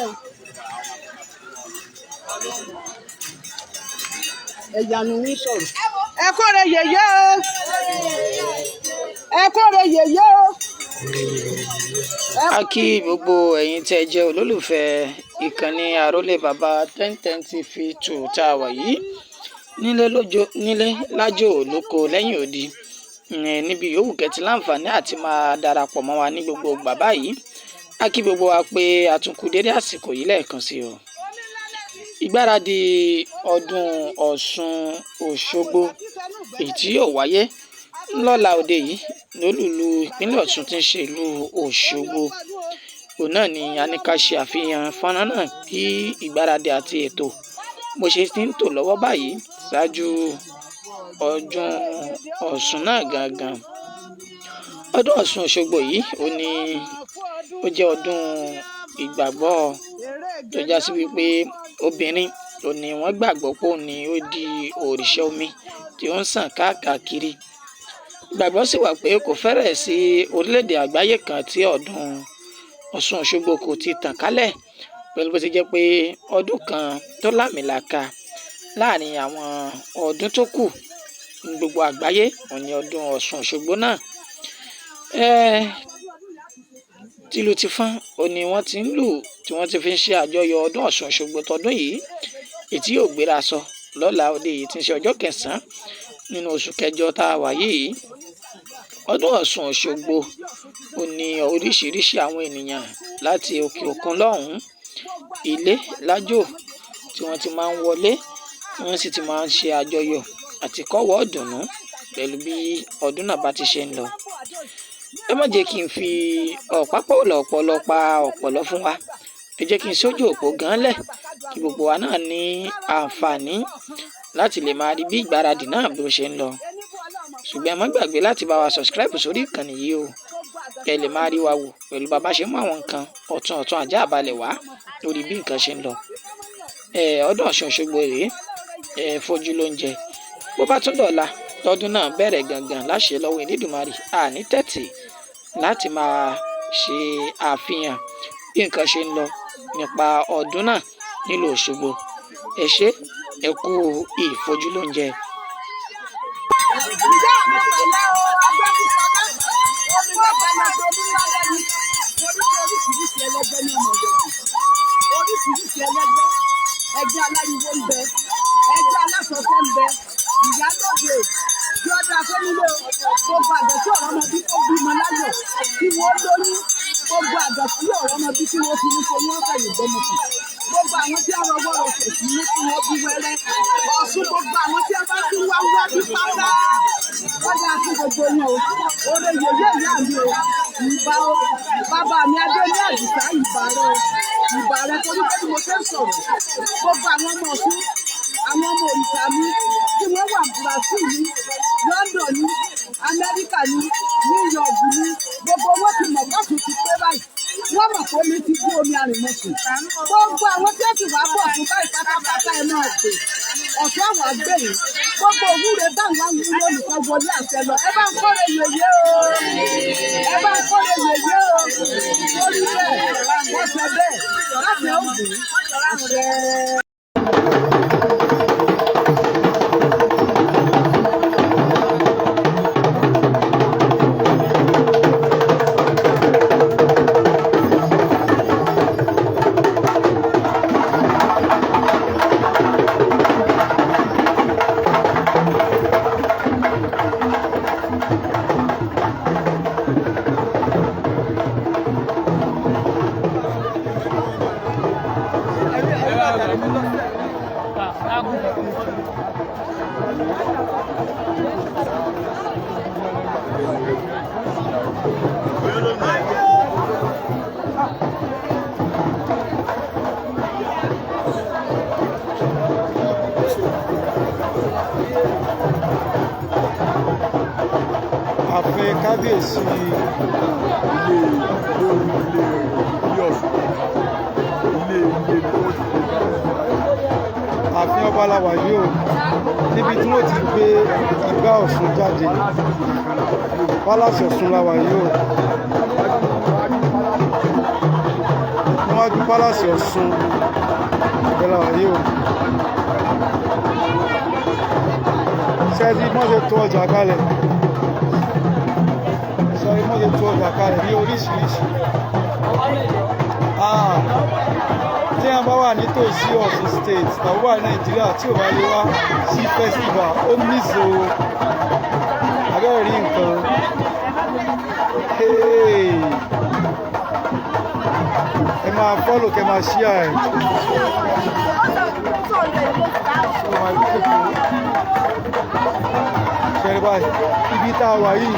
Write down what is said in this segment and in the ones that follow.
o. Ẹ̀yànú ń sọ̀rọ̀. Ẹ kóre yèyé o, ẹ kóre yèyé o. A kí gbogbo ẹ̀yin tẹ́ ẹ jẹ́ olólùfẹ́ ìkànnì àrólé baba 1010 TV 2 tá a wà yìí nílé lójó nílé lájò lóko lẹ́yìn odi, níbi yòówù kẹ́tì láǹfààní àti máa darapọ̀ mọ́ wa ní gbogbo ìgbà báyìí. A kí gbogbo wa pé a tún kú dédé àsìkò yìí lẹ́ẹ̀kan sí o. Ìgbáradì ọdún Ọ̀ṣun Òṣogbo èyí tí yóò wáyé lọ́la òde yìí lólùlù ìpínlẹ̀ Ọ̀ṣun tí ń ṣe ìlú Òṣogbo, òun náà ni a ní ká ṣe àfihàn fọ́nrán náà bí ìgbáradì àti ètò bó ṣe ti ń tò lọ́wọ́ báyìí ṣáájú ọdún Ọ̀ṣun náà gangan. Ọdún Ọ̀ṣun Òṣogbo yìí ó ní ó jẹ́ ọdún ìgbàgbọ́ tó já sí wípé obìnrin ò ní wọ́n gbàgbọ́ pé òun ni ó di òrìṣà omi tí ó ń sàn káàkiri. Ìgbàgbọ́ sì wà pé kò fẹ́rẹ̀ sí orílẹ̀-èdè àgbáyé kan tí ọdún Ọ̀ṣun Òṣogbo kò ti tàn kálẹ̀, pẹ̀lú bó ti jẹ́ pé ọdún kan tó láàmìlàaka láàrin àwọn ọdún tó kù ní gbogbo àgbáyé òun ni ọdún Ọ̀ṣun Òṣogbo náà. Tìlù tìfọn òun ni wọ́n ti ń lù tí wọ́n ti fi ń ṣe àjọyọ̀ ọdún Ọ̀ṣun Òṣogbo tọdún yìí, èyí tí yóò gbéra sọ lọ́la òde yìí tí ń ṣe ọjọ́ kẹsàn-án nínú oṣù kẹjọ tá a wà yìí. Ọdún Ọ̀ṣun Òṣogbo ó ní oríṣiríṣi àwọn ènìyàn láti òkè òkun lọ́hùn-ún, ilé lájò tí wọ́n ti máa ń wọlé, tí wọ́n sì ti máa ń ṣe àjọyọ̀ àti kọ́wọ̀ọ́ dùnnú pẹ̀lú bí ọdún náà bá ti ṣe ń lọ. Ẹ má jẹ́ kí n fi ọ̀pá pọ̀lọ̀pọ̀lọ̀ pa ọ̀pọ̀lọ́ fún wa. Ẹ jẹ́ kí n sójú òpó gan lẹ̀ kí gbogbo wa náà ní àǹfààní láti lè máa rí bí ìgbáradì náà bí ó ṣe ń lọ. Ṣùgbọ́n ẹ má gbàgbé láti bá wa subscribe sórí ìkànnì yìí o, kẹ́ ẹ lè máa rí wa wò pẹ̀lú bàbá ṣe mú àwọn nǹkan ọ̀tun ọ̀tun àjá àbalẹ̀ wá lórí bí nǹkan ṣe ń lọ. Ọdún Ọ̀ṣun Òṣogbo rèé, ẹ fojú lóúnjẹ. Bó bá tún dọ̀la tọdún náà bẹ̀rẹ̀ gangan láṣẹ lọ́wọ́ Elédùmarè, àní tẹ́tì láti máa ṣe àfihàn bí nǹkan ṣe ń lọ nípa ọdún náà nílùú Òṣogbo. Ẹ ṣé, ẹ kú ìfojúlóúnjẹ. Ìyá mi pẹ̀lẹ́ o, Agbẹ́kúsọlá, omi lọ́gbẹ̀lọ́gbẹ̀ omi ńlá lẹ́nu. Torí pé oríṣiríṣi ẹlẹgbẹ́ ní ọmọ ìjọba. Oríṣiríṣi ẹlẹgbẹ́, ẹgbẹ́ aláriwo ń bẹ, ẹgbẹ́ alásọ̀tẹ̀ ń bẹ, ìyálóde tí ó dáa fẹ́nilé o. Gbogbo àgbẹ̀ tí ọ̀rọ̀ ọmọ bí kó bímọ láyọ̀, kí wọ́n lóyún. Gbogbo àgbẹ̀ tí ọ̀rọ̀ ọmọ bí kí wọ́n fi ní ṣe wọ́n fẹ̀yìn gbọmọ kù. Gbogbo àwọn tí ọ̀rọ̀ wọ̀rọ̀ kò sí ní kí wọ́n bí wẹ́rẹ́. Ọ̀ṣun gbogbo àwọn tí wọ́n bá tún wá wá bí pátá. Wọ́n dáa fún gbogbo yín o. Oore yèyé ìyá mi o. Ìbà o. Bàbá mi Adé ní Àdìsá, ìbà rẹ o. Ìbà rẹ torí pé bí mo ṣe ń sọ̀rọ̀. Gbogbo àwọn ọmọ Ọ̀ṣun, àwọn ọmọ òrìṣà mi tí wọ́n wà Brazil ní, London ní, Amẹ́ríkà ní, New York ní, gbogbo wọn ti mọ̀ bọ́sùn ti pé báyìí. Wọ́n mọ̀ pé omi ti gbé omi àrìnmọ̀sùn. Gbogbo àwọn tí ó sì wá bọ̀ fún báyìí pátápátá ẹ máa pè. Ọ̀ṣun àwọn àgbẹ̀ yìí. Gbogbo òwúre báwọn ń wúlò nìkan wọlé àṣẹ lọ. Ẹ bá ń kórè yèyé o. Ẹ bá ń kórè yèyé o. Lórí bẹ́ẹ̀, wọ́n sọ bẹ́ẹ̀ láti ọ̀gbìn àṣẹ. Ààfin kábíyèsí Ilé ilé ilé ilé Ọ̀ṣun, ilé ilé ni wọ́n ti gbé kábíyèsí. Ààfin ọba la wà yìí o, níbi tí wọ́n ti gbé igbá Ọ̀ṣun jáde. Palace Ọ̀ṣun la wà yìí o. Níwájú Palace Ọ̀ṣun ibẹ̀ la wà yìí o. Ṣé ẹ ti mọ́ ṣe tó ọjà kalẹ̀? Ṣé ẹ ti mọ́ ṣe tó ọjà kalẹ̀ ní oríṣiríṣi? Ah, tí a bá wà nítòsí Ọ̀ṣun State tàbí wà ní Nàìjíríà tí ò bá lè wá sí festival, ó miss o. Abẹ́rẹ́ rí nǹkan. Hey. Ẹ máa follow, kẹ́ máa share ẹ̀. So my people, ṣe rí báyìí, ibi tá a wà yìí,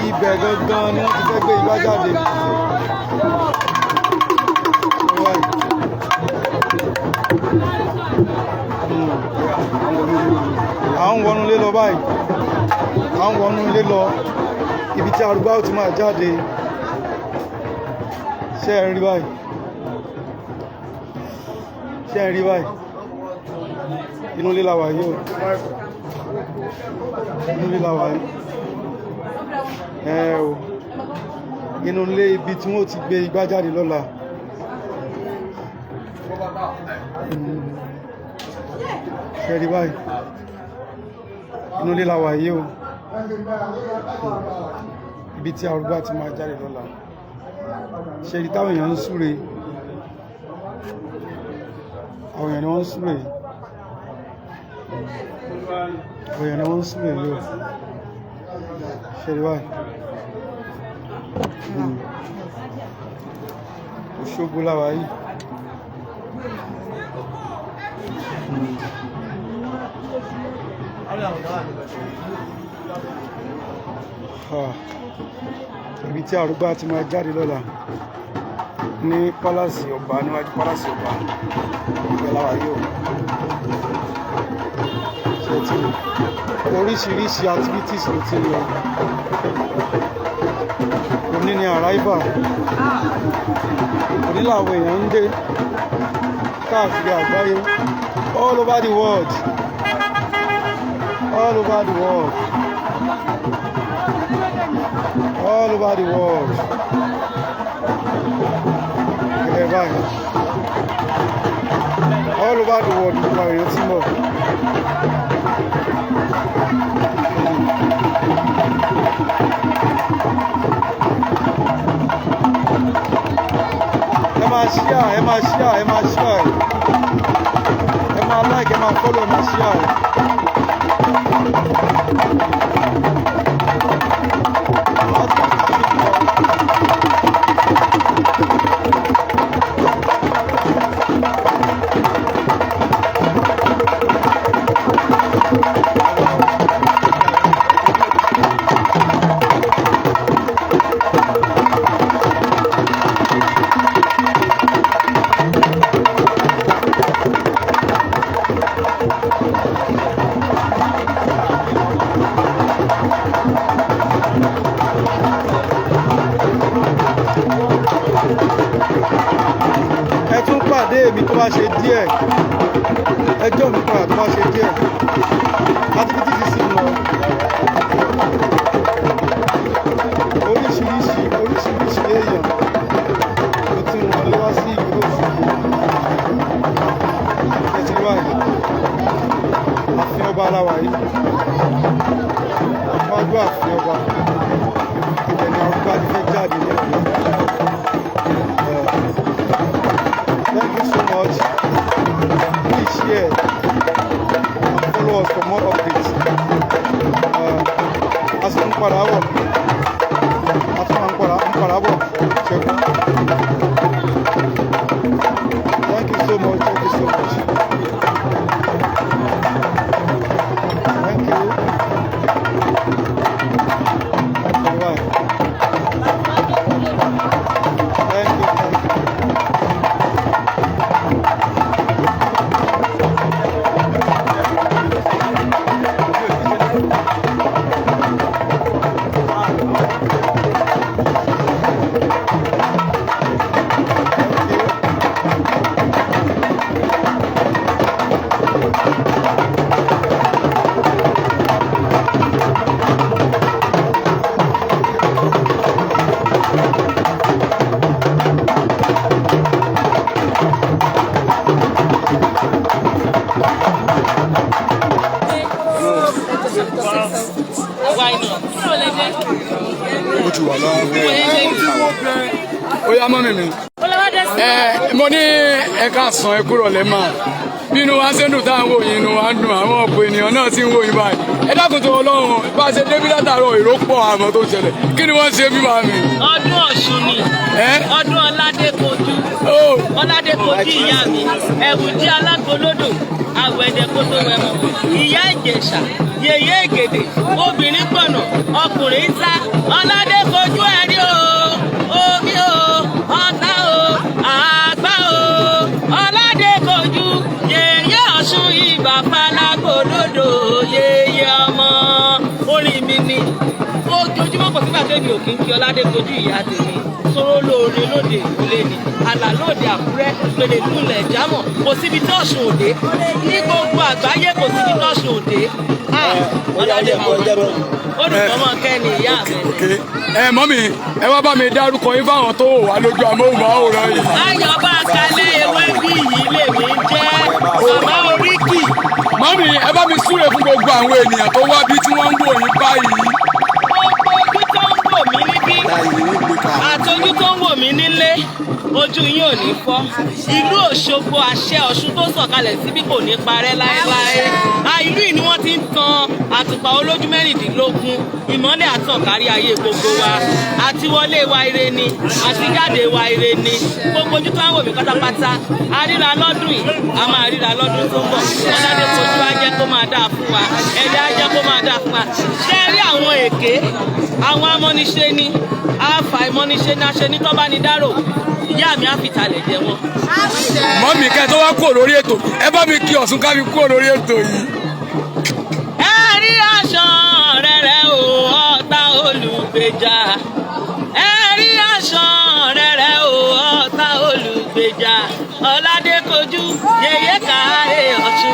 ibẹ̀ gangan ni wọ́n ti fẹ́ gbé igbá jáde. Ṣe rí báyìí. À ń wọnú ilé lọ báyìí, à ń wọnú ilé lọ ibi tí arúgbá ó ti máa jáde. Ṣé ẹ rí báyìí? Ṣé ẹ rí báyìí? Inú ilé la wà yìí o, inú ilé la wà yìí ẹ o, inú ilé ibi tí wọ́n ti gbé igbá jáde lọ́la. Ṣé ẹ rí báyìí? Inú ilé la wà yìí o, ibi tí arúgbó ti máa jáde lọ́la. Ṣe rí táwọn èèyàn ń súre? Àwọn èèyàn ni wọ́n ń súre, àwọn èèyàn ni wọ́n ń súre yìí o. Ṣe rí báyìí? Òṣogbo la wà yìí. Ah, ibi tí arúgbó ti máa jáde lọ́la ní pálásì ọba, níwájú pálásì ọba, ibẹ̀ la wà yìí o. Ṣe ti rí? Oríṣiríṣi activities ló ti lọ. Òní ni arrival, òní làwọn èèyàn ń dé káàkiri àgbáyé, all over the world, all over the world, all over the world. Ẹ báyìí, all over the world gbogbo àwọn èèyàn ti mọ̀. Ẹ máa share, ẹ máa share, ẹ máa share, ẹ máa like, ẹ máa follow, ẹ máa share. Ẹ tún pàdé mi tó bá ṣe díẹ̀, ẹjọ́ mi padà tó bá ṣe díẹ̀. Activities sì ń lọ, oríṣiríṣi oríṣiríṣi èèyàn ló ti ń wọlé wá sí ìlú Òṣogbo. Ẹ ti rí báyìí, ààfin ọba aláwa yìí, wájú ààfin ọba, ibẹ̀ ni arúgbó ti fẹ́ jáde ní ọ̀la. Thank you so much. Please share and follow us for more updates. ti wà lọ́wọ́. Ó yá, mummy mi. Ẹ mo ní ẹ ká sàn, ẹ kúrò lẹ́mà. Bí inú wa ṣe ń dùn tá à ń wò yín, inú wa ń dùn, àwọn ọ̀pọ̀ ènìyàn náà ti ń wò yín báyìí. Ẹ dákun tó Ọlọ́run, bá a ṣe débí látàárọ̀, èrò pọ̀, àmọ́ tó ṣẹlẹ̀, kí ni wọ́n ṣe bí màmí? Ọdún Ọ̀ṣun ni. Ẹ Ọdún Ọládékojú. Ó Ọládékojú ìyá mi, ẹ̀wù jí alágolódò, àwẹ̀dẹ̀ kótó wẹ̀mọ̀, ìyá Ìjẹ̀ṣà, yèyé ègèdè, obìnrin pọ̀nà ọkùnrin ń sá. Ọládékojú, ẹ̀rí o, omi o, ọ̀tá o, àgbá o. Ọládékojú, yèyé Ọ̀ṣun, ìbà falágolódò, yèyé ọmọ orin mi ni. Ojoojúmọ́, kò sígbà tẹ́mi ò kí ń kí Ọládékojú ìyá tèmi sọ̀rọ̀. Lóore lóde ìkúlé ni àlà lóde Àkúrẹ́, pèlè lulẹ̀ jámọ̀, kò síbi tí Ọ̀ṣun òde ní gbogbo àgbáyé, kò síbi tí Ọ̀ṣun òde. Ọládékojú olùkọ́mọ kẹ́ni ìyá mi. Ok, ẹ mummy, ẹ wá bá mi dárúkọ yín fáwọn tó wò wá lójú amóhùnmáwòrán yìí. Ayọ̀ bá kalẹ̀ ewé bí yìí lèmi ń jẹ́, màmá oríkì. Mummy, ẹ bá mi súre fún gbogbo àwọn ènìyàn tó wá bí tí wọ́n ń wò yín báyìí. Gbogbo ojú tó ń wò mí níbí àti ojú tó ń wò mí nílé, ojú yín ò ní fọ́. Ìlú Òṣogbo, àṣẹ Ọ̀ṣun tó sọ̀kalẹ̀ síbí kò ní parẹ́ láéláé. Ìlú yìí ni wọ́n ti ń tan àtùpà olójú 16, ìmọ́lẹ̀ àtàn kárí ayé gbogbo wa. Àti wọlé wa ire ni, àti jáde wa ire ni. Gbogbo ojú tó ń wò mí pátápátá, a ríra lọ́dún yìí, a máa ríra lọ́dún tó ń bọ̀. Ọládé kojú á jẹ́ kó máa dáa fún wa, ẹ̀dá á jẹ́ kó máa dáa fún wa. Ṣé ẹ rí àwọn èké, àwọn amọ́niṣe ni àfà ìmọ́niṣe ní aṣẹ ní tọ́ba ní dárò, ìyá mi á fi talẹ̀ jẹ wọn. Mummy, kẹ́ tó wá kúrò lórí ètò, ẹ bá mi kí Ọ̀ṣun ká fi kúrò lórí ètò yìí. Ẹ rí aṣọ rẹ̀rẹ̀ o, ọ̀tá olùgbèjà. Ẹ rí aṣọ rẹ̀rẹ̀ o, ọ̀tá olùgbèjà. Ọ̀làdékojú, yèyé káre Ọ̀ṣun.